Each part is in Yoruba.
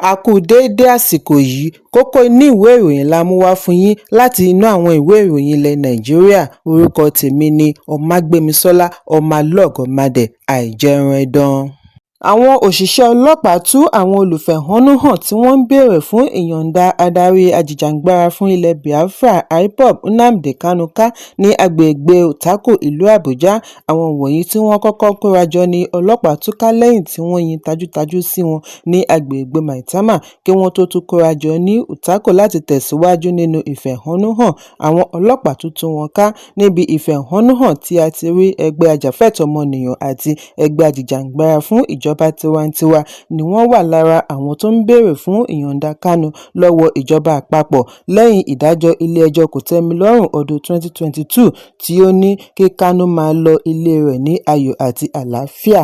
A kú déédé àsìkò yìí. Kókó inú ìwé ìròyìn la mú wá fún yín láti inú àwọn ìwé ìròyìn ilẹ̀ Nàìjíríà. Orúkọ tèmi ni Ọmágbémisọ́lá Ọmọlọ́gọ̀mádẹ Àìjẹunẹdàn. Àwọn òṣìṣẹ́ ọlọ́pàá tú àwọn olùfẹ̀hónú hàn tí wọ́n ń béèrè fún ìyọ̀ǹda adarí ajìjàǹgbara fún ilẹ̀ Biafra IPOB, Nnamdi Kanu, ká ní agbègbè Utako, ìlú Àbújá. Àwọn wọ̀nyí tí wọ́n kọ́kọ́ kórajọ ní ọlọ́pàá tú ká lẹ́yìn tí wọ́n yin tajútajú sí wọn ní agbègbè Maitama kí wọ́n tó tún kórajọ ní Utako láti tẹ̀síwájú nínú ìfẹ̀hónúhàn. Àwọn ọlọ́pàá tún tú wọn ká níbi ìfẹ̀hónúhàn tí a ti rí ẹgbẹ́ ajàfẹ́tọ̀ọ́-ọmọnìyàn àti ẹgbẹ́ ajìjàǹgbara fún ìjọba tiwantiwa ni wọ́n wà lára àwọn tó ń béèrè fún ìyọ̀ǹda Kanu lọ́wọ́ ìjọba àpapọ̀ lẹ́yìn ìdájọ́ Ilé-ẹjọ́ Kòtẹ́milọ́rùn ọdún 2022 tí ó ní kí Kanu máa lọ ilé rẹ̀ ní ayọ̀ àti àlàáfíà.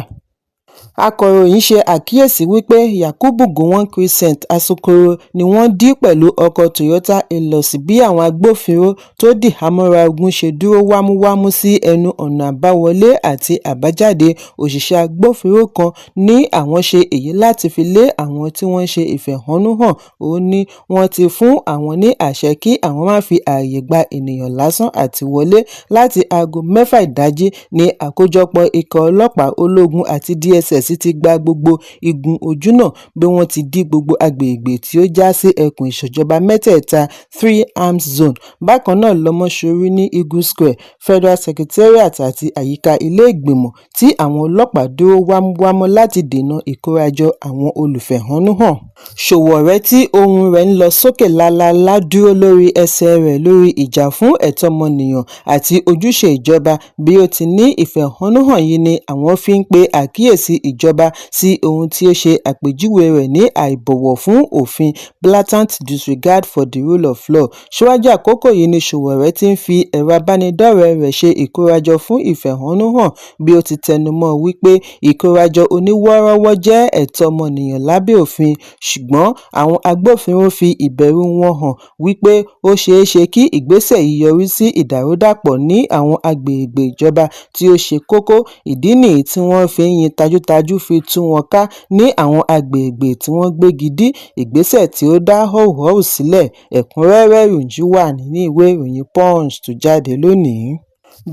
Akọ̀ròyìn ṣe àkíyèsí wípé Yakubu Gowon Crescent, Asokoro ni wọ́n dí pẹ̀lú ọkọ̀ Toyota Hilux bí àwọn agbófinró tó dìhámọ́ra ogun ṣe dúró wámúwámú sí ẹnu ọ̀nà àbáwọlé àti àbájáde. Òṣìṣẹ́ agbófinró kan ní àwọn ṣe èyí láti fi lé àwọn tí wọ́n ń ṣe ìfẹ̀hónúhàn. Ó ní wọ́n ti fún àwọn ní àṣẹ kí àwọn má fi ààyè gba ènìyàn lásán àti wọlé. Láti aago 6 ìdájí ní àkójọpọ̀ ikọ̀ ọlọ́pàá, ológun àti DSS ti gba gbogbo igun ojúnà bí wọ́n ti dí gbogbo agbègbè tí ó já sí ẹkùn ìṣèjọba mẹ́tẹ̀ẹ̀ta Three Arms Zone. Bákan náà lọmọ ṣorí ní Eagle Square, Federal Secretariat àti àyíká ilé ìgbìmọ̀ tí àwọn ọlọ́pàá dúró wámúwámú láti dènà ìkórajọ àwọn olùfẹ̀hónúhàn. Sowore, tí ohùn rẹ̀ ń lọ sókè lálaalà, dúró lórí ẹsẹ̀ rẹ̀ lórí ìjà fún ẹ̀tọ́ ọmọnìyàn àti ojúṣe ìjọba bí ó ti ní ìfẹ̀hónúhàn yìí ni àwọn fi ń pe àkíyèsí ìjọba sí ohun tí ó ṣe àpèjúwe rẹ̀ ní àìbọ̀wọ̀ fún òfin, blatant disregard for the rule of law. Síwájú àkókò yìí ni Sowore ti ń fi ẹ̀rọ ìbánidọ́rẹ̀ẹ́ rẹ̀ ṣe ìkórajọ fún ìfẹ̀hónúhàn bí ó ti tẹnumọ́ wípé ìkórajọ oníwọ́ọ́rọ́wọ́ jẹ́ ẹ̀tọ́ ọmọnìyàn lábẹ́ òfin, ṣùgbọ́n àwọn agbófinró fi ìbẹ̀rù wọn hàn wípé ó ṣeéṣe kí ìgbésẹ̀ yìí yọrí sí ìdàrúdàpọ̀ ní àwọn agbègbè ìjọba tí ó ṣe kókó. Ìdí nìyí tí wọ́n fi ń yin tajútajú fi tú wọn ká ní àwọn agbègbè tí wọ́n gbégi dí, ìgbésẹ̀ tí ó dá họ́wùhọ́wù sílẹ̀. Ẹ̀kúnrẹ́rẹ́ ìròyìn wà nínú ìwé ìròyìn Punch tó jáde lónìí.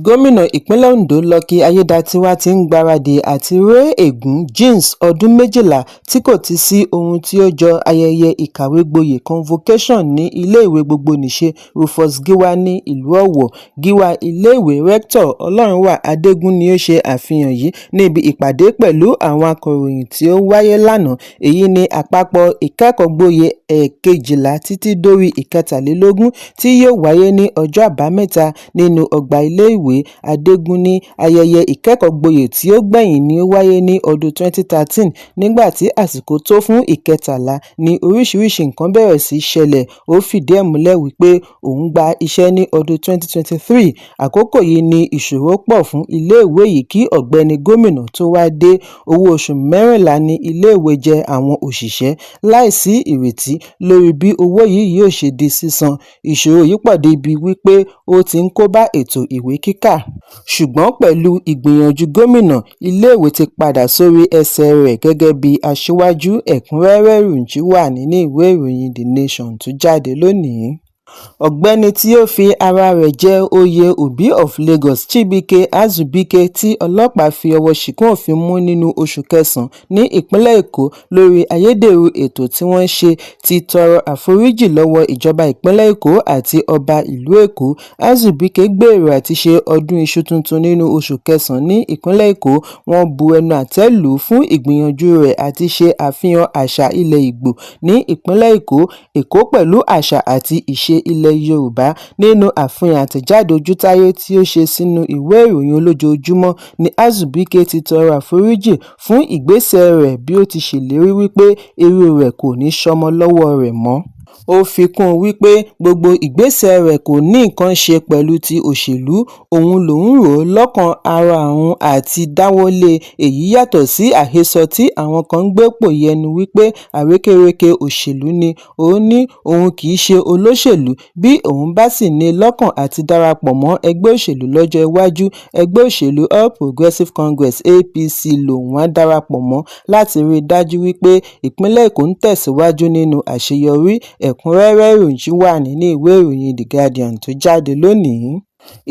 Gómìnà ìpínlẹ̀ Ondo Lucky Aiyedatiwa ti ń gbáradì àti ré ègún jinx ọdún 12 tí kò ti sí ohun tí ó jọ ayẹyẹ ìkàwégboyè convocation ní iléèwé gbogbonìṣe Rufus Giwa ní ìlú Ọ̀wọ̀. Gíwá iléèwé, Rector Ọlọ́runwá Adégún ni ó ṣe àfihàn yìí níbi ìpàdé pẹ̀lú àwọn akọ̀ròyìn tí ó wáyé lánàá. Èyí ní àpapọ̀ ìkẹ́kọ̀ọ́gboyè ẹ̀kejìlá títí dórí ìkẹtàlélógún tí yóò wáyé ní ọjọ́ Àbámẹ́ta nínú ọgbà iléèwé. Adégún ní ayẹyẹ ìkẹ́kọ̀ọ́gboyè tí ó gbẹ̀yìn ní ó wáyé ní ọdún 2013. Nígbà tí àsìkò tó fún ìkẹtàlá ní oríṣiríṣi nǹkan bẹ̀rẹ̀ sí í ṣẹlẹ̀. Ó fìdí ẹ̀ múlẹ̀ wípé òun gba iṣẹ́ ní ọdún 2023. Àkókò yìí ní ìṣòro pọ̀ fún iléèwé yìí kí Ọ̀gbẹ́ni Gómìnà tó wá dé. Owó oṣù 14 ní iléèwé jẹ àwọn òṣìṣẹ́ láìsí ìrètí lórí bí owó yìí yóò ṣe di sísan. Ìṣòro yìí pọ̀ débi wípé ó ti ń kóbá ètò ìwé kíkà. Ṣùgbọ́n pẹ̀lú ìgbìyànjú gómìnà, iléèwé ti padà sórí ẹsẹ̀ rẹ̀ gẹ́gẹ́ bí aṣíwájú. Ẹ̀kúnrẹ́rẹ́ ìròyìn wà nínú ìwé ìròyìn The Nation tó jáde lónìí. Ọ̀gbẹ́ni tí ó fi ara rẹ̀ jẹ oyè Obi of Lagos, Chibuike Azubike, tí ọlọ́pàá fi ọwọ́ ṣìnkún òfin mú nínú oṣù kẹsàn-án ní ìpínlẹ̀ Èkó lórí ayédèrú ètò tí wọ́n ṣe, ti tọrọ àforíjì lọ́wọ́ ìjọba ìpínlẹ̀ Èkó àti ọba ìlú Èkó. Azubike gbèrò àti ṣe ọdún iṣu tuntun nínú oṣù kẹsàn-án ní ìpínlẹ̀ Èkó. Wọ́n bu ẹnu àtẹ́ lù ú fún ìgbìyànjú rẹ̀ àti ṣe àfihàn àṣà ilẹ̀ Ìgbò ní ìpínlẹ̀ Èkó, Èkó pẹ̀lú àṣà àti ìṣe ilẹ̀ Yorùbá. Nínú àfihàn àtẹ̀jáde ojútáyé tí ó ṣe sínú ìwé ìròyìn olójoojúmọ́ ní Azubike ti tọrọ àforíjì fún ìgbésẹ̀ rẹ̀ bí ó ti ṣèlérí wípé irú rẹ̀ kò ní ṣọmọ lọ́wọ́ rẹ̀ mọ́. Ó fi kún un wípé gbogbo ìgbésẹ̀ rẹ̀ kò ní nǹkan ṣe pẹ̀lú ti òṣèlú, òun lòún rò ó lọ́kàn ara òun àti dáwọ́ lé èyí yàtọ̀ sí àhesọ tí àwọn kan ń gbé pòyì ẹnu wípé àrékérekè òṣèlú ni. Ó ní òun kì í ṣe olóṣèlú, bí òun bá sì ní i lọ́kàn àti darapọ̀ mọ́ ẹgbẹ́ òṣèlú lọ́jọ́ iwájú, ẹgbẹ́ òṣèlú All Progressive Congress (APC) lòun á darapọ̀ mọ́ láti rí i dájú wípé ìpínlẹ̀ Èkó ń tẹ̀síwájú nínú àṣeyọrí. Ẹ̀kúnrẹ́rẹ́ ìròyìn wà nínú ìwé ìròyìn The Guardian tó jáde lónìí.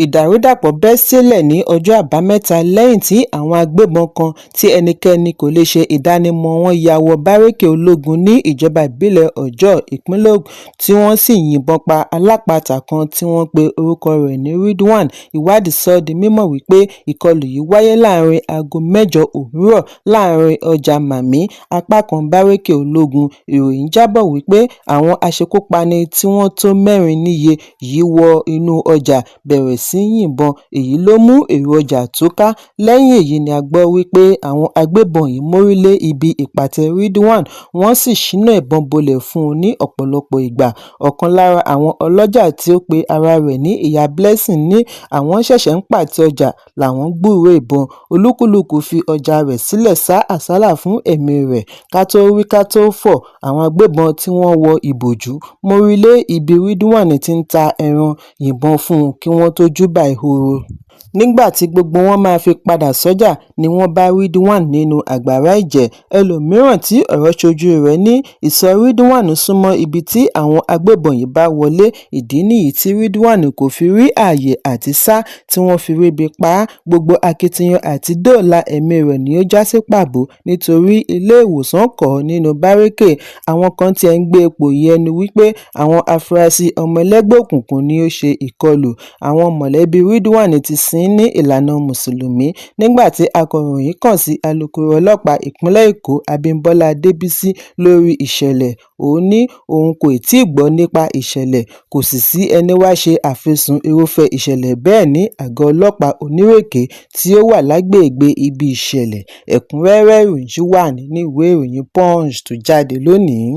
Ìdàrúdàpọ̀ bẹ́ sílẹ̀ ní ọjọ́ Àbámẹ́ta lẹ́yìn tí àwọn agbébọn kan tí ẹnikẹ́ni kò lè ṣe ìdánimọ̀ọ wọn ya wọ bárékè ológun ní ìjọba ìbílẹ̀ Ọjọ́, ìpínlẹ̀ Ògùn, tí wọ́n sì yìnbọn pa alápatà kan tí wọ́n pe orúkọ rẹ̀ ní Ridwan. Ìwádìí sọ ọ́ di mímọ̀ wípé ìkọlù yìí wáyé láàárín aago mẹ́jọ òwúrọ̀ láàárín ọjà Màmí, apá kan bárékè ológun. Ìròyìn jábọ̀ wípé àwọn aṣekúpani tí wọ́n tó mẹ́rin níye yìí wọ inú ọjà bẹ̀rẹ̀ sí í yìnbọn, èyí ló mú èrò ọjà túká. Lẹ́yìn èyí ni a gbọ́ wípé àwọn agbébọn yìí mórí lé ibi ìpàtẹ Ridwan, wọ́n sì ṣínà ìbọn bolẹ̀ fún un ní ọ̀pọ̀lọpọ̀ ìgbà. Ọ̀kan lára àwọn ọlọ́jà tí ó pe ara rẹ̀ ní Ìyá Blessing ní àwọn ṣẹ̀ṣẹ̀ ń pàtẹ ọjà làwọn gbúròó ìbọn, olúkúlùkù fi ọjà rẹ̀ sílẹ̀ sá àsálà fún ẹ̀mí rẹ̀. Ká tóó wí ká tóó fọ̀, àwọn agbébọn tí wọ́n wọ ìbòjú mórí lé ibi Ridwan tí ń ta ẹran, yìnbọn fún un kí wọ́n tóó júbà ehoro. Nígbà tí gbogbo wọn máa fi padà sọ́jà ni wọ́n bá Ridwan nínú agbára ẹ̀jẹ̀. Ẹlòmíràn tí ọ̀rọ̀ ṣojú rẹ̀ ní ìsọ̀ Ridwan súnmọ́ ibi tí àwọn agbébọn yìí bá wọlé, ìdí nìyí tí Ridwan kò fi rí ààyè àti sá tí wọ́n fi ríbi pa á. Gbogbo akitiyan àti dóòlà ẹ̀mí rẹ̀ ni ó já sí pàbó nítorí ilé-ìwòsàn kọ̀ ọ́ nínú bárékè. Àwọn kan tiẹ̀ ń gbé pòyì ẹnu wípé àwọn afurasí ọmọ ẹlẹ́gbẹ́ òkùnkùn ni ó ṣe ìkọlù. Àwọn mọ̀lẹ́bí Ridwan ti sìn ín ní ìlànà Mùsùlùmí. Nígbà tí akọ̀ròyìn kàn sí alūkkóró ọlọ́pàá ìpínlẹ̀ Èkó Abímbọ́lá Adébísí lórí ìṣẹ̀lẹ̀, ó ní òun kò tíì gbọ́ nípa ìṣẹ̀lẹ̀, kò sì sí ẹní wàá ṣe àfisùn irúfẹ́ ìṣẹ̀lẹ̀ bẹ́ẹ̀ ní àgọ́ ọlọ́pàá Onírèké tí ó wà lágbègbè ibi ìṣẹ̀lẹ̀. Ẹ̀kúnrẹ́rẹ́ ìròyìn wà nínú ìwé ìròyìn Punch tó jáde lónìí.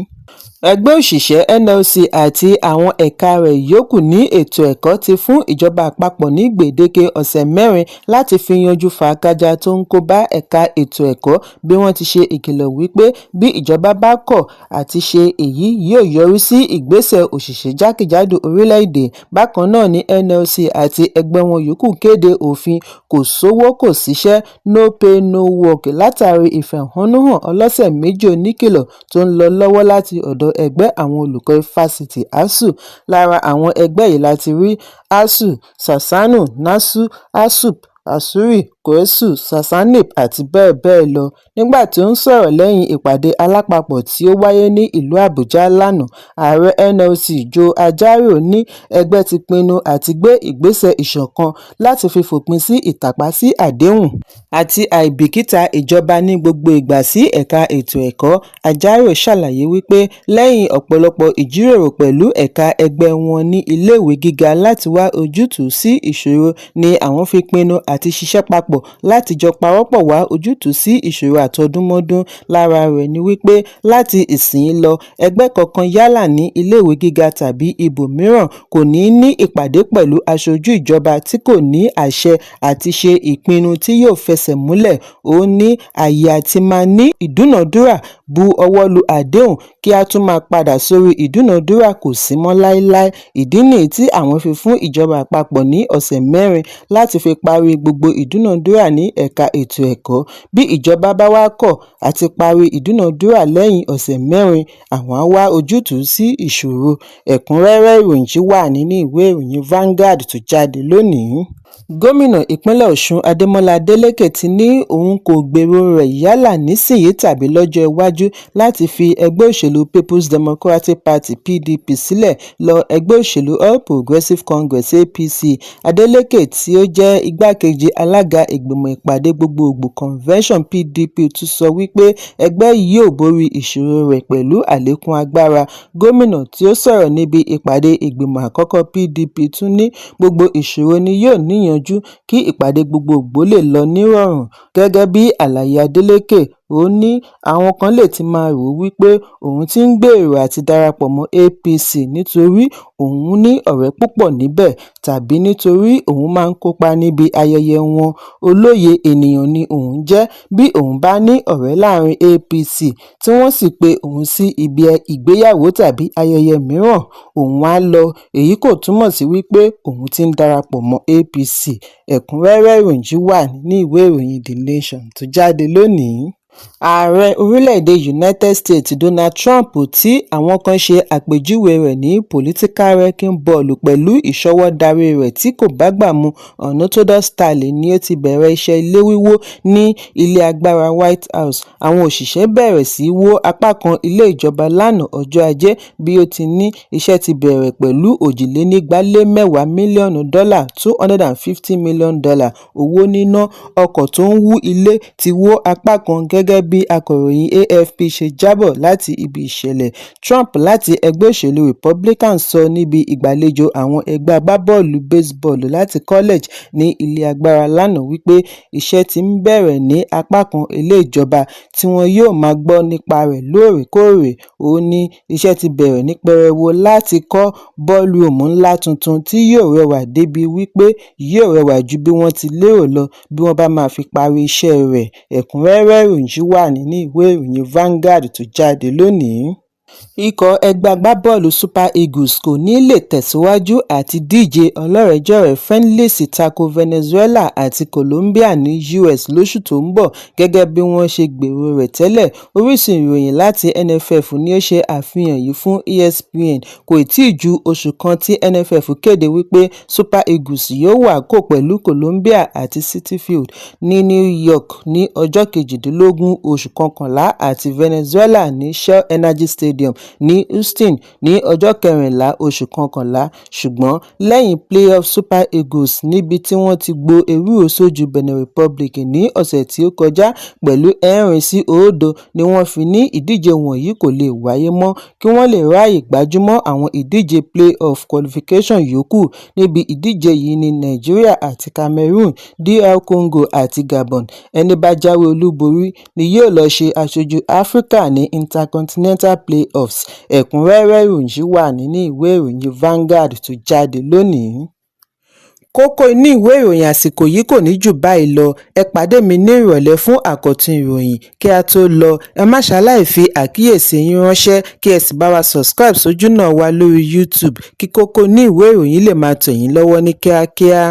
Ẹgbẹ́ òṣìṣẹ́ NLC àti àwọn ẹ̀ka rẹ̀ yòókù ní ètò ẹ̀kọ́ ti fún ìjọba àpapọ̀ ní gbèdéke ọ̀sẹ̀ mẹ́rin láti fi yanjú fàákájàá tó ń kó bá ẹ̀ka ètò ẹ̀kọ́ bí wọ́n ti ṣe ìkìlọ̀ wípé bí ìjọba bá kọ̀ àti ṣe èyí yóò yọrí sí ìgbésẹ̀ òṣìṣẹ́ jákèjádò orílẹ̀-èdè. Bákan náà ni NLC àti ẹgbẹ́ wọn yòókù kéde òfin kò sówó kò síṣẹ́ (No Pay No Work) látàrí ìfẹ̀hónúhàn ọlọ́sẹ̀ méjì oníkìlọ̀ tó ń lọ lọ́wọ́ láti ọ̀dọ̀ ẹgbẹ́ àwọn olùkọ́ ifásitì ASUU. Lára àwọn ẹgbẹ́ yìí la ti rí ASUU, SASANU, NASU, ASUP, ASURI, KWASU, SASANIP àti bẹ́ẹ̀ bẹ́ẹ̀ lọ. Nígbà tí ó ń sọ̀rọ̀ lẹ́yìn ìpàdé alápapọ̀ tí ó wáyé ní ìlú Àbújá lánàá, ààrẹ NLC Joe Ajaero ní ẹgbẹ́ ti pinnu àti gbé ìgbésẹ̀ ìṣọ̀kan láti fi fòpin sí ìtàpá sí àdéhùn àti àìbìkítà ìjọba ní gbogbo ìgbà sí ẹ̀ka ètò ẹ̀kọ́. Ajaero ṣàlàyé wípé lẹ́yìn ọ̀pọ̀lọpọ̀ ìjíròrò pẹ̀lú ẹ̀ka ẹgbẹ́ wọn ní iléèwé gíga láti wá ojútùú sí ìṣòro ni àwọn fi pinnu àti ṣiṣẹ́ papọ̀ láti jọ pawọ́pọ̀ wá ojútùú sí ìṣòro àtọdúnmọ́dún. Lára rẹ̀ ni wípé láti ìsinyìí lọ, ẹgbẹ́ kankan yálà ní iléèwé gíga tàbí ibòmíràn kò ní ní ìpàdé pẹ̀lú aṣojú ìjọba tí kò ní àṣẹ àti ṣe ìpinnu tí yóò fẹsẹ̀ múlẹ̀. Ó ní ààyè àti máa ní ìdúnàádúrà, bu ọwọ́ lu àdéhùn kí á tún máa padà sórí ìdúnàádúrà kò sí mọ́ láéláé. Ìdí nìyí tí àwọn fi fún ìjọba àpapọ̀ ní ọ̀sẹ̀ mẹ́rin láti fi parí gbogbo ìdúnàádúrà ní ẹ̀ka ètò ẹ̀kọ́. Bí ìjọba bá wá kọ̀ àti parí ìdúnàádúrà lẹ́yìn ọ̀sẹ̀ mẹ́rin, àwọn á wá ojútùú sí ìṣòro. Ẹ̀kúnrẹ́rẹ́ ìròyìn wà nínú ìwé ìròyìn Vanguard tó jáde lónìí. Gómìnà ìpínlẹ̀ Ọ̀ṣun Adémọ́lá Adélékè ti ní òun kò gbèrò rẹ̀ yálà nísìnyìí tàbí lọ́jọ́ iwájú láti fi ẹgbẹ́ òṣèlú Peoples Democratic Party (PDP) sílẹ̀ lọ ẹgbẹ́ òṣèlú All Progressive Congress (APC). Adeleke tí ó jẹ́ igbákejì alága ìgbìmọ̀ ìpàdé gbogboògbò Convention PDP tún sọ wípé ẹgbẹ́ yìí yóò borí ìṣòro rẹ̀ pẹ̀lú àlékún agbára. Gómìnà tí ó sọ̀rọ̀ níbi ìpàdé ìgbìmọ̀ àkọ́kọ́ PDP tún ní gbogbo ìṣòro ni yóò níyanjú kí ìpàdé gbogboògbò lè lọ nírọ̀rùn. Gẹ́gẹ́ bí àlàyé Adeleke, Ó ní àwọn kan lè ti máa rò wípé òun ti ń gbèrò àti darapọ̀ mọ́ APC nítorí òun ní ọ̀rẹ́ púpọ̀ níbẹ̀ tàbí nítorí òun máa ń kópa níbi ayẹyẹ wọn. Olóye ènìyàn ni òun jẹ́. Bí òun bá ní ọ̀rẹ́ láàrin APC tí wọ́n sì pe òun sí ibi ìgbéyàwó tàbí ayẹyẹ mìíràn, òun á lọ. Èyí kò túmọ̀ sí wípé òun ti ń darapọ̀ mọ́ APC. Ẹ̀kúnrẹ́rẹ́ ìròyìn yìí wà nínú ìwé ìròyìn The Nation tó jáde lónìí. Ààrẹ orílẹ̀-èdè United States Donald Trump, tí àwọn kan ṣe àpèjúwe rẹ̀ ní "political wrecking ball" pẹ̀lú ìṣọwọ́darí rẹ̀ tí kò bágbà mu unorthodox style, ni ó ti bẹ̀rẹ̀ iṣẹ́ ilé wíwó ní ilé agbára White House. Àwọn òṣìṣẹ́ bẹ̀rẹ̀ sí í wó apá kan ilé ìjọba lánàá ọjọ́ Ajé bí ó ti ní iṣẹ́ ti bẹ̀rẹ̀ pẹ̀lú $110 mílíọ̀nù $250 million owó níná. Ọkọ̀ tó ń wú ilé ti wó apá kan, gẹ́gẹ́ bí akọ̀ròyìn AFP ṣe jábọ̀ láti ibi ìṣẹ̀lẹ̀. Trump láti ẹgbẹ́ òṣèlú Republican sọ níbi ìgbàlejò àwọn ẹgbẹ́ agbábọ́ọ̀lù baseball láti college ní ilé agbára lánàá wípé iṣẹ́ ti ń bẹ̀rẹ̀ ní apá kan ilé ìjọba tí wọn yóò máa gbọ́ nípa rẹ̀ lóòrèkóòrè. Ó ní iṣẹ́ ti bẹ̀rẹ̀ ní pẹrẹu láti kọ́ ballroom ńlá tuntun tí yóò rẹwà débi wípé yóò rẹwà ju bí wọ́n ti lérò lọ bí wọ́n bá máa fi parí iṣẹ́ rẹ̀. Ẹ̀kúnrẹ́rẹ́ ìròyìn yìí wà nínú ìwé ìròyìn Vanguard tó jáde lónìí. Ikọ̀ ẹgbẹ́ agbábọ́ọ̀lù Super Eagles kò ní lè tẹ̀síwájú àti díje ọlọ́rẹ̀ẹ́jọ̀rẹ́ friendlies tako Venezuela àti Colombia ní US lóṣù tó ń bọ̀ gẹ́gẹ́ bí wọ́n ṣe gbèrò rẹ̀ tẹ́lẹ̀. Orísun ìròyìn láti NFF ni ó ṣe àfihàn yìí fún ESPN. Kò tíì ju oṣù kan tí NFF kéde wípé Super Eagles yóò wákò pẹ̀lú Colombia àti Citi Field ní New York ní ọjọ́ 18 oṣù kọkànlá àti Venezuela ní Shell Energy Stadium ní Houston ní ọjọ́ 14 oṣù kọkànlá, ṣùgbọ́n lẹ́yìn play-off Super Eagles níbi tí wọ́n ti gbo ewúro sójú Benin Republic ní ọ̀sẹ̀ tí ó kọjá pẹ̀lú 4-0 ni wọ́n fi ní ìdíje wọ̀nyí kò lè wáyé mọ́ kí wọ́n lè ráàyè gbájúmọ́ àwọn ìdíje play-off qualification yòókù. Níbi ìdíje yìí ní Nàìjíríà àti Cameroon, DR Congo àti Gabon. Ẹní bá jáwé olúborí ni yóò lọ ṣe aṣojú Áfíríkà ní Intercontinental Play-offs. Ẹ̀kúnrẹ́rẹ́ ìròyìn yìí wà nínú ìwé ìròyìn Vanguard tó jáde lónìí. Kókó inú ìwé ìròyìn àsìkò yìí kò ní jù báyìí lọ. Ẹ pàdé mi ní ìrọ̀lẹ́ fún àkọ́tún ìròyìn. Kí a tó lọ, ẹ má ṣaláì fi àkíyèsí yín ránṣẹ́ kí ẹ sì bá wa subscribe sójúnà wa lórí YouTube kí kókó inú ìwé ìròyìn lè máa tẹ̀ yín lọ́wọ́ ní kíákíá.